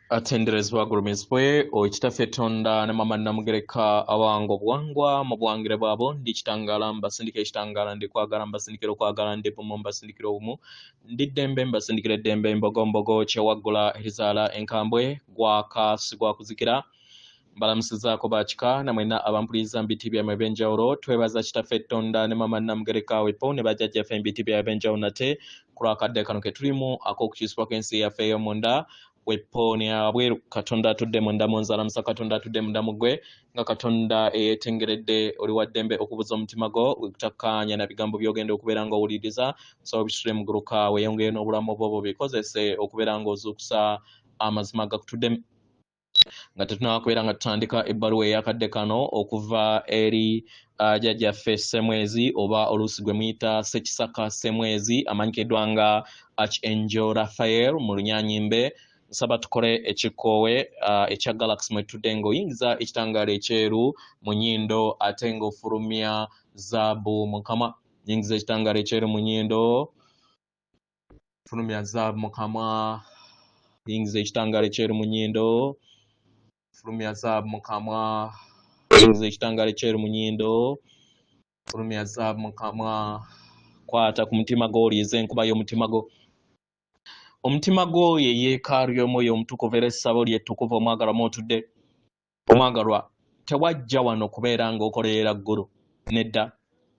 Atenderezebwa agulumizibwe oyo Kitaffe Tonda ne Maama Namugereka abawanga obuwangwa mu buwangire bwabo. Ndi kitangaala mbasindika ekitangaala, ndi kwagala mbasindikira okwagala, ndi bumu mbasindikira obumu, ndi ddembe mbasindikira eddembe, mbogombogo kyewaggula erizaala enkambwe, gwaka si gwa kuzikira. Mbalamusizaako bakika namwenna abampuliriza mu biti byammwe ebyenjawulo. Twebaza Kitaffe Tonda ne Maama Namugereka wepo ne bajjajjaffe mu biti byabwe ebyenjawulo nate ku lwakadde kano ke tulimu ak'okukyusibwa kw'ensi yaffe ey'omunda wepo ne abweru. Katonda atudde munda mu nze alamusa Katonda atudde munda mu ggwe, nga Katonda eyeetengeredde oli wa ddembe okubuza omutima gwo wekutakkaanya na bigambo by'ogenda okubeera ng'owuliriza. Nsaba obisitule muguluka weeyongere n'obulamu bwo bubikozese okubeera ng'ozuukusa amazima agakutuddemu. Nga tetunaba kubeera nga tutandika ebbaluwa ey'akadde kano okuva eri jjajjaffe Ssemwezi oba oluusi gwe muyita Ssekisaka Ssemwezi amanyikiddwa nga Archangel Raphael mu Lunyanyimbe, nsaba tukole ekikoowe ekya Galaxy mwe tutudde ng'oyingiza ekitangaala ekyeru mu nnyindo ate ng'ofulumya zaabu mu kamwa. Yingiza ekitangaala ekyeru mu nnyindo, fulumya zaabu mu kamwa. Yingiza ekitangaala ekyeru mu nnyindo, fulumya zaabu mu kamwa. Yingiza ekitangaala ekyeru mu nnyindo, fulumya zaabu mu kamwa. Kwata ku mutima gwo, oliize enkuba y'omutima gwo. Omutima gwo ye yeekaalu y'omwoyo omutukuvu era essabo lye ttukuvu omwagalwa mw'otudde. Omwagalwa, tewajja wano kubeera ng'okolerera ggulu. Nedda,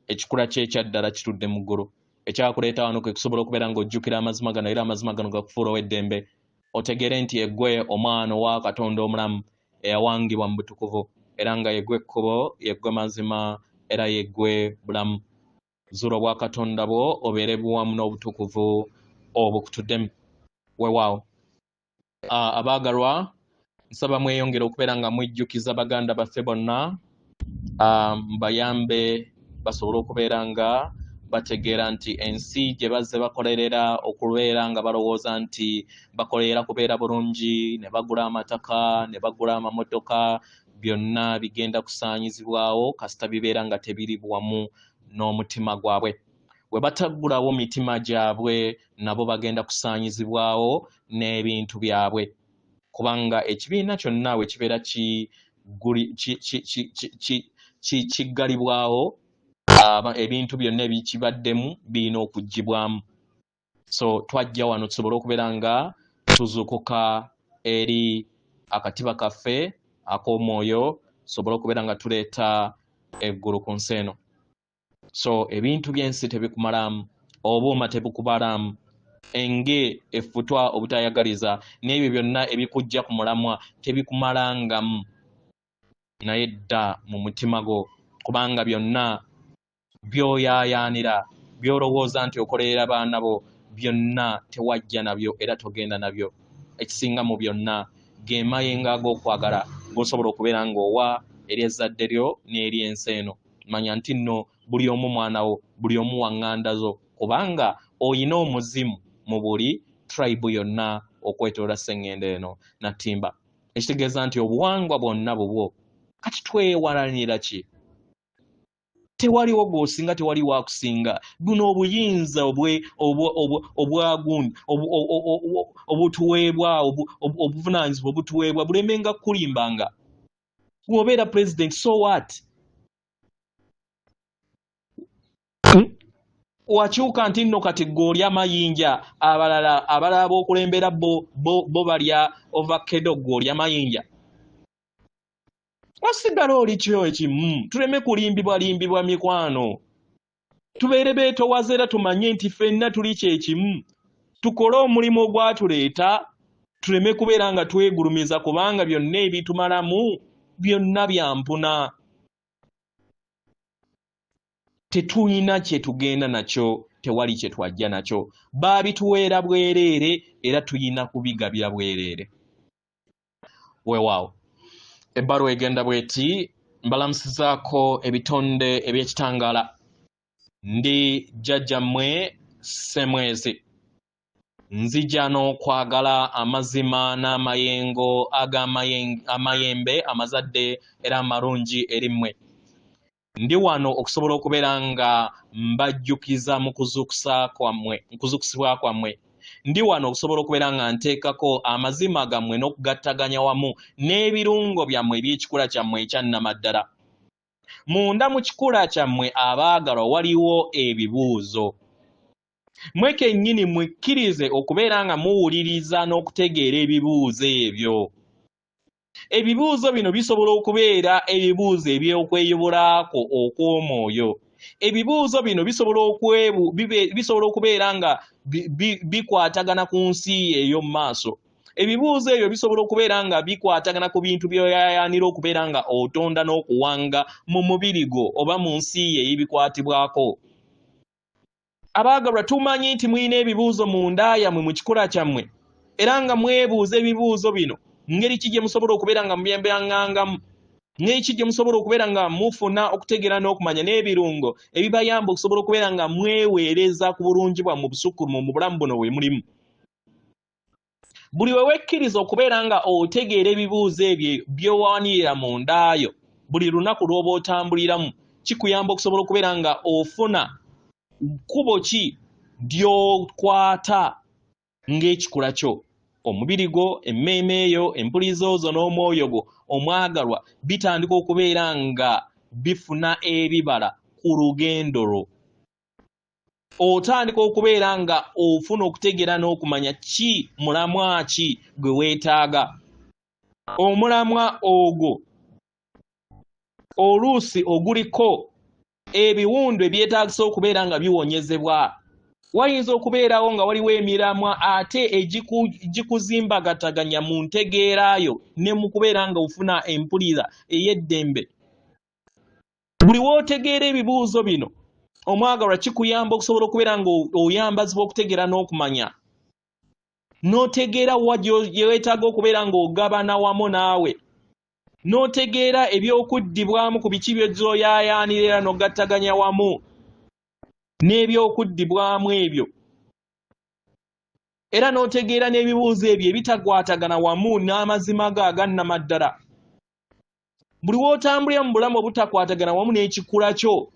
ekikula kye ekyaddala kitudde mu ggulu. Ekyakuleeta wano kwe kusobola okubeera ng'ojjukira amazima gano era amazima gano gakufuula ow'eddembe. Otegeere nti eggwe omwana owa Katonda omulamu eyawangibwa mu butukuvu era nga yeggwe ekkubo, yeggwe mazima era yeggwe bulamu. Zuula obwa Katonda bwo obeere buwamu n'obutukuvu obukutuddemu. Weewaawo. Abaagalwa, nsaba mweyongere okubeera nga mwijjukiza baganda baffe bonna, mbayambe basobole okubeera nga bategeera nti ensi gye bazze bakolerera okubeera nga balowooza nti bakolerera kubeera bulungi, ne bagula amataka, ne bagula amamotoka, byonna bigenda kusaanyizibwawo kasita bibeera nga tebiri buwamu n'omutima gwabwe. Bwe bataggulawo mitima gyabwe nabo bagenda kusaanyizibwawo n'ebintu byabwe, kubanga ekibiina kyonna we kibeera kiggalibwawo, ebintu byonna ebikibaddemu birina okuggyibwamu. So twajja wano tusobole okubeera nga tuzuukuka eri akatiba kaffe ak'omwoyo, tusobole okubeera nga tuleeta eggulu ku nsi eno. So ebintu by'ensi tebikumalaamu, obuuma tebukubalaamu, enge effutwa obutayagaliza n'ebyo byonna ebikujja ku mulamwa tebikumalangamu, naye dda mu mutima gwo, kubanga byonna by'oyaayaanira, by'olowooza nti okolerera baana bo, byonna tewajja nabyo era togenda nabyo. Ekisinga mu byonna ge mayengo ag'okwagala g'osobola okubeera ng'owa eri ezzadde lyo n'eri ensi eno. Manya nti nno buli omu mwana wo, buli omu wa ŋŋanda zo, kubanga oyina omuzimu mu buli tribe yonna okwetoola sseŋŋendo eno Nattimba. Ekitegeeza nti obuwangwa bwonna bubwo. Kati twewalanira ki? Tewaliwo gw'osinga, tewaliwo akusinga. Buno obuyinza obwagundi obutuweebwa, obuvunaanyizibwa obutuweebwa bulemenga kukulimbanga. Bw'obeera president, so what? Wakyuka nti nno kati ggwe olya mayinja, abalala b'okulembera bo balya ovakkedo, ggwe olya mayinja. Wasigala oli kyo ekimu. Tuleme kulimbibwa limbibwa mikwano, tubeere beetowaze era tumanye nti ffenna tuli kyekimu. Tukole omulimu ogwatuleeta, tuleme kubeera nga twegulumiza, kubanga byonna ebitumalamu byonna bya mpuna. Tetulina kye tugenda nakyo, tewali kye twajja nakyo, baabituweera bwereere era tuyina kubigabira bwereere. Weewaawo. Ebbaluwa egenda bw'eti: mbalamusizaako ebitonde eby'ekitangaala, ndi jjajjammwe Ssemwezi. Nzija n'okwagala amazima n'amayengo amayembe amazadde era amalungi eri mmwe. Ndi wano okusobola okubeera nga mbajjukiza mu kuzuukusa kwammwe, mu kuzuukusibwa kwammwe. Ndi wano okusobola okubeera nga nteekako amazima gammwe n'okugattaganya wamu n'ebirungo byammwe eby'ekikula kyammwe ekya nnamaddala. Munda mu kikula kyammwe abaagalwa waliwo ebibuuzo. Mmwe kennyini mwekkirize okubeera nga muwuliriza n'okutegeera ebibuuzo ebyo. Ebibuuzo bino bisobola okubeera ebibuuzo eby'okweyubula kwo okw'omwoyo. Ebibuuzo bino bisobola okubeera nga bikwatagana ku nsi ey'omu maaso. Ebibuuzo ebyo bisobola okubeera nga bikwatagana ku bintu by'oyaayaanira okubeera nga otonda n'okuwanga mu mubiri gwo oba mu nsi yo ebikwatibwako. Abaagalwa, tumanyi nti mulina ebibuuzo munda yammwe mu kikula kyammwe, era nga mwebuuza ebibuuzo bino: ngeri ki gye musobola okubeera nga mubyembyangangamu? Ngeri ki gye musobola okubeera nga mufuna okutegeera n'okumanya n'ebirungo ebibayamba okusobola okubeera nga mweweereza ku bulungi bwammwe obusukkulumu mu bulamu buno bwe mulimu? Buli we wekkiriza okubeera nga otegeera ebibuuzo ebyo by'owanirira mu ndaayo buli lunaku lw'oba otambuliramu, kikuyamba okusobola okubeera nga ofuna kkubo ki ly'okwata ng'ekikula kyo. Omubiri gwo, emmeeme yo, empulizo zo n'omwoyo gwo omwagalwa bitandika okubeera nga bifuna ebibala ku lugendo lwo. Otandika okubeera nga ofuna okutegeera n'okumanya ki mulamwa ki gwe weetaaga. Omulamwa ogwo oluusi oguliko ebiwundu ebyetaagisa okubeera nga biwonyezebwa. Wayinza okubeerawo nga waliwo emiramwa ate egikuzimbagataganya mu ntegeera yo ne mu kubeera nga ofuna empulira ey'eddembe. Buli w'otegeera ebibuuzo bino, omwagalwa, kikuyamba okusobola okubeera nga oyambazibwa okutegeera n'okumanya, n'otegeera wa gye weetaaga okubeera ng'ogabana wamu naawe, n'otegeera ebyokuddibwamu ku biki by'oyaayaanira, era n'ogattaganya wamu n'ebyokuddibwamu ebyo, era n'otegeera n'ebibuuzo ebyo ebitakwatagana wamu n'amazima go agannamaddala. Buli w'otambulira mu bulamu obutakwatagana wamu n'ekikula kyo,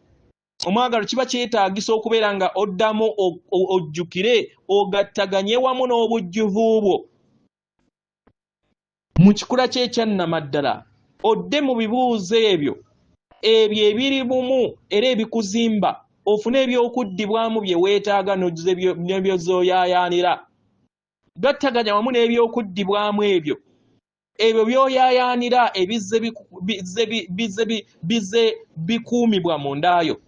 omwagalo, kiba kyetaagisa okubeera nga oddamu ojjukire ogattaganye wamu n'obujjuvu bwo mu kikula kye ekyannamaddala, odde mu bibuuzo ebyo ebyo ebiri bumu era ebikuzimba, ofune ebyokuddibwamu bye weetaaga n'ebyozoyaayaanira. Gattaganya wamu n'ebyokuddibwamu ebyo ebyo by'oyaayaanira ebizze bizze bikuumibwa mu ndaayo,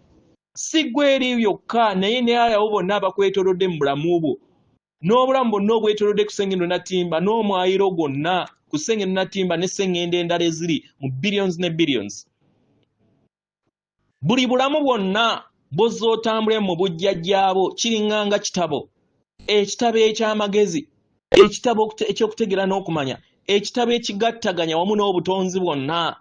si ggwe eri yokka, naye naye abo bonna abakwetoolodde mu bulamu bwo, n'obulamu bwonna obwetoolodde ku Ssengendo Natimba n'omwayiro gwonna ku Ssengendo Natimba ne Ssengendo endala eziri mu billions ne billions. Buli bulamu bwonna bw'ozza otambule mu bujjajjaabo kiringanga kitabo, ekitabo eky'amagezi, ekitabo ekyokutegeera n'okumanya, ekitabo ekigattaganya wamu n'obutonzi bwonna.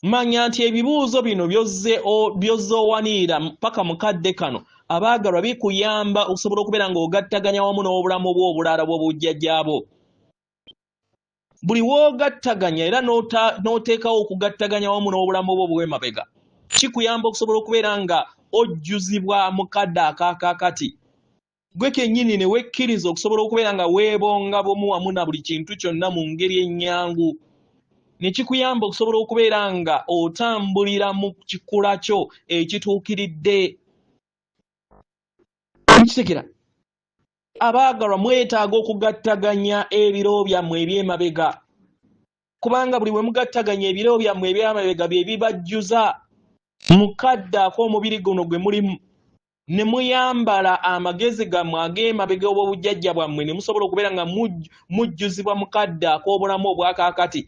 Manya nti ebibuuzo bino by'ozze owanirira paka mu kadde kano, abaagalwa, bikuyamba okusobola okubeera ng'ogattaganya wamu n'obulamu bwo obulala bw'obujjajjaabo. Buli w'ogattaganya era n'oteekawo okugattaganya wamu n'obulamu bwo obw'emabega, kikuyamba okusobola okubeera nga ojjuzibwa mu kadde akaakaakati, gwe kennyini ne wekkiriza okusobola okubeera nga weebonga bumu wamu na buli kintu kyonna mu ngeri ennyangu, ne kikuyamba okusobola okubeera nga otambulira mu kikula kyo ekituukiridde. Mukitegera, abaagalwa? Mwetaaga okugattaganya ebiro byammwe eby'emabega, kubanga buli bwe mugattaganya ebiro byammwe eby'emabega bye bibajjuza mu kadde ak'omubiri guno gwe mulimu, ne muyambala amagezi gammwe ag'emabega obw'obujjajja bwammwe, ne musobola okubeera nga mujjuzibwa mu kadde ak'obulamu obwakaakati.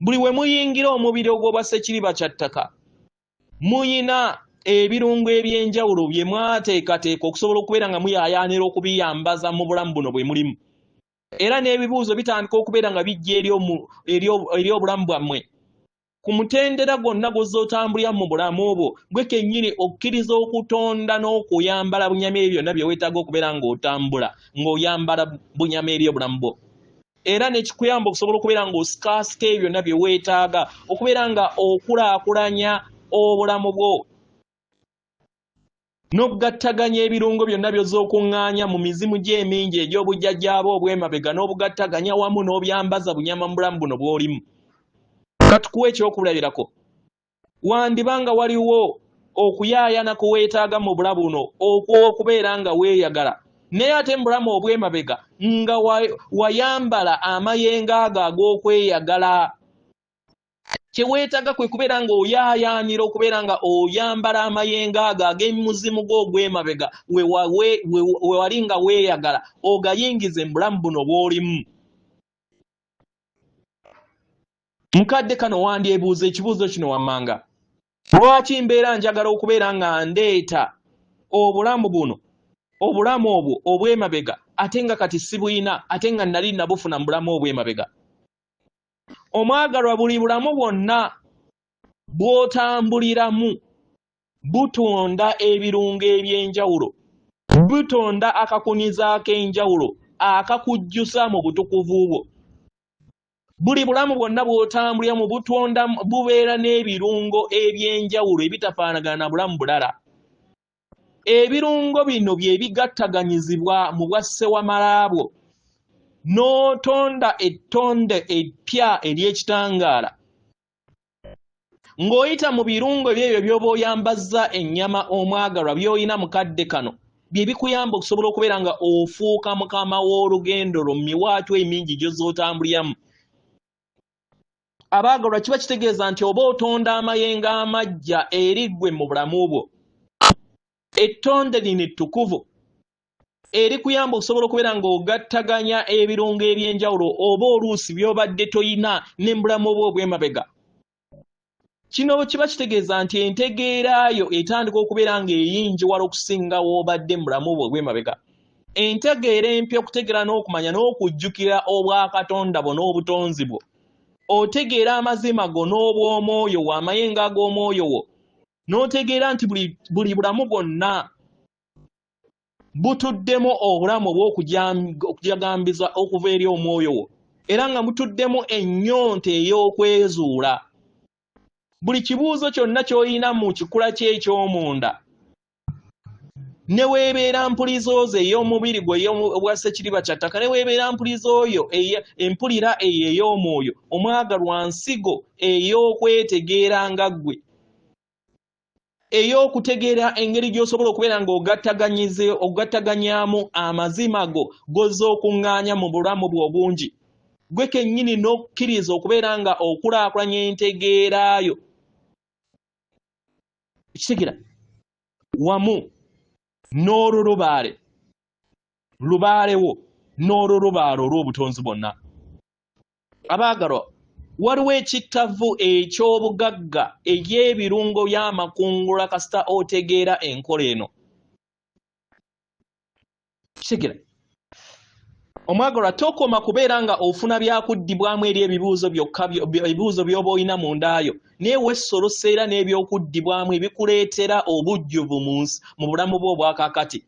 Buli we muyingira omubiri ogw'obwa ssekiriba kya ttaka, muyina ebirungo eby'enjawulo bye mwateekateeka okusobola okubeera nga muyaayaanira okubiyambaza mu bulamu buno bwe mulimu, era n'ebibuuzo bitandika okubeera nga bijja eri obulamu bwammwe ku mutendera gwonna gw'ozza otambulira mu bulamu bwo. Gwe kennyini okkiriza okutonda n'okuyambala bunyama ebyo byonna bye weetaaga okubeera ng'otambula ng'oyambala bunyama eri obulamu bwo, era nekikuyamba okusobola okubeera ng'osikaasika ebyo byonna bye weetaaga okubeera nga okulaakulanya obulamu bwo. N'okugattaganya ebirungo byonna by'oz'okuŋŋaanya mu mizimu gy'emingi egy'obujjajjaabo obw'emabega n'obugattaganya wamu n'obyambaza bunyama mu bulamu buno bw'olimu. Katukuwe ekyokulabirako. Wandiba nga waliwo okuyaayana kwe weetaaga mu bulamu buno okw'okubeera nga weeyagala, naye ate mu bulamu obw'emabega nga wayambala amayengo ago ag'okweyagala. Kye weetaaga kwe kubeera ng'oyaayaanira okubeera nga oyambala amayengo ago ag'emuzimu gwo ogw'emabega we wali nga weeyagala, ogayingize mu bulamu buno bw'olimu. Mukadde kano wandyebuuza ekibuuzo kino wammanga. Lwaki mbeera njagala okubeera nga ndeeta obulamu buno, obulamu obwo obw'emabega, ate nga kati sibulina, ate nga nali nabufuna mu bulamu obw'emabega? Omwagalwa, buli bulamu bwonna bw'otambuliramu butonda ebirungo eby'enjawulo, butonda akakuniza ak'enjawulo akakujjusa mu butukuvu bwo. Buli bulamu bwonna bw'otambuliramu butonda, bubeera n'ebirungo eby'enjawulo ebitafaanagana na bulamu bulala. Ebirungo bino bye bigattaganyizibwa mu bwa ssewamala bwo, n'otonda ettonde eppya ery'ekitangaala. Ng'oyita mu birungo ebyo by'oba oyambazza ennyama omwagalwa by'olina mu kadde kano, bye bikuyamba okusobola okubeera nga ofuuka mukama w'olugendo lwo mu miwaatwa emingi gy'oz'otambuliramu. Abaagalwa, kiba kitegeeza nti oba otonda amayengo amaggya eri ggwe mu bulamu bwo. Ettonde lino ettukuvu erikuyamba okusobola okubeera ng'ogattaganya ebirungo eby'enjawulo oba oluusi by'obadde toyina ne mu bulamu bwo obw'emabega. Kino kiba kitegeeza nti entegeera yo etandika okubeera ng'eyingiwala okusinga w'obadde mu bulamu bwo obw'emabega. Entegeera empya, okutegeera n'okumanya n'okujjukira obwakatonda bwo n'obutonzi bwo. Otegeera amazima go n'obw'omwoyo wo, amayengo ag'omwoyo wo, n'otegeera nti buli bulamu bwonna butuddemu obulamu obw'okujagambiza okuva eri omwoyo wo, era nga mutuddemu ennyonta ey'okwezuula. Buli kibuuzo kyonna ky'olina mu kikula kye eky'omunda, ne weebeera mpulizoozo ey'omubiri gwo ey'obwa ssekiriba kya ttaka, ne weebeera mpulizooyo empulira eyo ey'omwoyo, omwagalwa, nsigo ey'okwetegeera nga ggwe, ey'okutegeera engeri gy'osobola okubeera ng'ogattaganyaamu amazima go g'ozza okuŋŋaanya mu bulamu bwo obungi, ggwe kennyini n'okkiriza okubeera nga okulaakulanya entegeera yo. Kitegera wamu n'olulubaale lubaalewo n'olulubaale olw'obutonzi bwonna. Abaagalwa, waliwo ekittavu eky'obugagga ery'ebirungo by'amakungula kasita otegeera enkola eno. Kitegera omwagalwa, tokoma kubeera nga ofuna byakuddibwamu eri ebibuuzo byokka, ebibuuzo by'oba olina mu ndaayo, naye wessolosa era n'ebyokuddibwamu ebikuleetera obujjuvu mu nsi, mu bulamu bwo obwakaakati,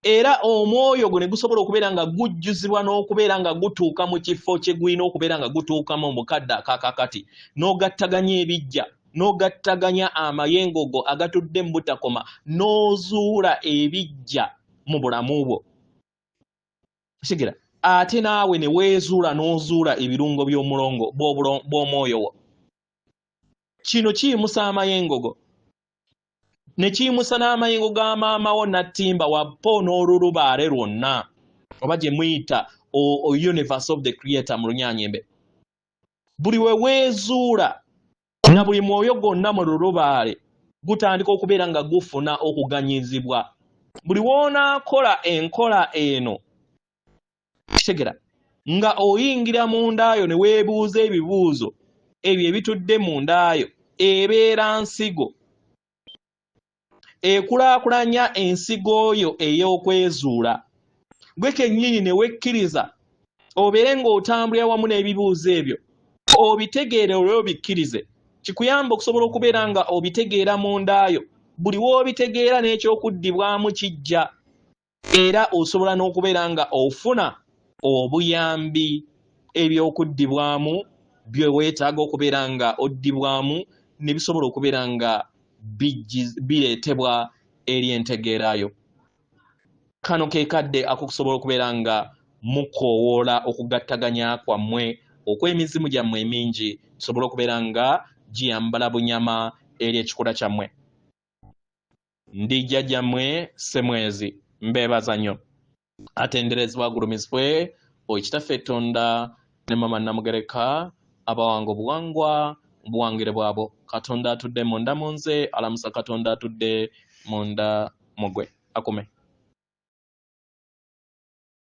era omwoyo gwo ne gusobola okubeera nga gujjuzibwa n'okubeera nga gutuuka mu kifo kye gulina okubeera nga gutuukamu mu kadde akakaakati, n'ogattaganya ebijja, n'ogattaganya amayengo go agatudde mu butakoma, n'ozuula ebijja mu bulamu bwo. Kigira ate naawe ne weezuula n'ozuula ebirungo by'omulongo bw'omwoyo wo. Kino kiyimusa amayengo go ne kiyimusa n'amayengo ga maama wo Nattimba wapo n'olulubaale lwonna, oba gye muyita universe of the creator mu Lunyanyembe. Buli we weezuula na buli mwoyo gwonna mu lulubaale gutandika okubeera nga gufuna okuganyizibwa. Buli w'onaakola enkola eno, kitegera nga oyingira mu ndaayo ne weebuuza ebibuuzo ebyo ebitudde mu ndaayo, ebeera nsigo ekulaakulanya ensigo yo ey'okwezuula gwe kennyini ne wekkiriza obeere ng'otambulira wamu n'ebibuuzo ebyo, obitegeere olwo obikkirize, kikuyamba okusobola okubeera nga obitegeera mu ndaayo. Buli w'obitegeera n'ekyokuddibwamu kijja, era osobola n'okubeera nga ofuna obuyambi ebyokuddibwamu bye weetaaga okubeera nga oddibwamu ne bisobola okubeera nga bireetebwa eri entegeera yo. Kano ke kadde ak'okusobola okubeera nga mukoowoola okugattaganya kwammwe okw'emizimu gyammwe emingi kisobole okubeera nga giyambala bunyama eri ekikula kyammwe. Ndi jjajjammwe Ssemwezi, mbeebaza nnyo. Atenderezebwa agulumizibwe oyo Kitaffe Tonda ne Maama Namugereka abawanga obuwangwa mu buwangire bwabwo. Katonda atudde munda mu nze alamusa Katonda atudde munda mu gwe. Akume.